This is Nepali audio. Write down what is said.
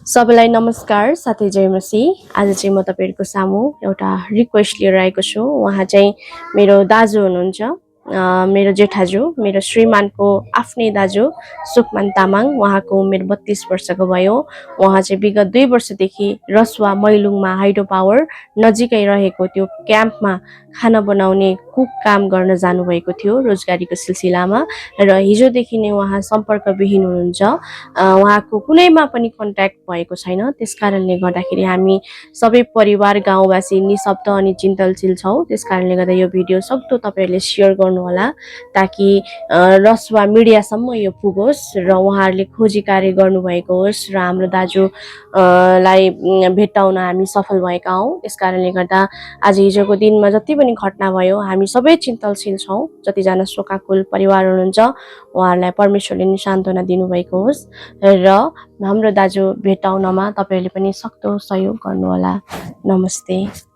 सबैलाई नमस्कार साथै जय मसी। आज चाहिँ म तपाईहरुको सामु एउटा रिक्वेस्ट लिएर आएको छु। उहाँ चाहिँ मेरो दाजु हुनुहुन्छ, मेरो जेठाजु, मेरो श्रीमानको आफ्नै दाजु सुकमान तामाङ। उहाँको उमेर 32 वर्षको भयो। उहाँ चाहिँ विगत 2 वर्षदेखि रसुवा मैलुङमा हाइड्रो पावर नजिकै रहेको त्यो क्याम्पमा खाना बनाउने कुक काम गर्न जानुभएको थियो रोजगारीको सिलसिलामा, र हिजोदेखि नै उहाँ सम्पर्कविहीन हुनुहुन्छ। उहाँको कुनैमा पनि कन्ट्याक्ट भएको छैन। त्यसकारणले गर्दाखेरि हामी सबै परिवार गाउँवासी निशब्द अनि चिन्तनशील छौं। त्यसकारणले गर्दा यो भिडियो सक्दो तपाईहरुले शेयर गर्नु होला, ताकि रसुवा मिडियासम्म यो पुगोस् र उहाँहरूले खोजी कार्य गर्नुभएको होस् र हाम्रो दाजु लाई भेट्टाउन हामी सफल भएका हौं। त्यसकारणले गर्दा आज हिजोको दिनमा जति पनि घटना भयो हामी सबै चिन्तनशील छौं। जतिजना शोकाकुल परिवार हुनुहुन्छ उहाँहरूलाई परमेश्वरले नि सान्त्वना दिनुभएको होस् र हाम्रो दाजु भेट्टाउनमा तपाईहरुले पनि सक्दो सहयोग गर्नु होला। नमस्ते।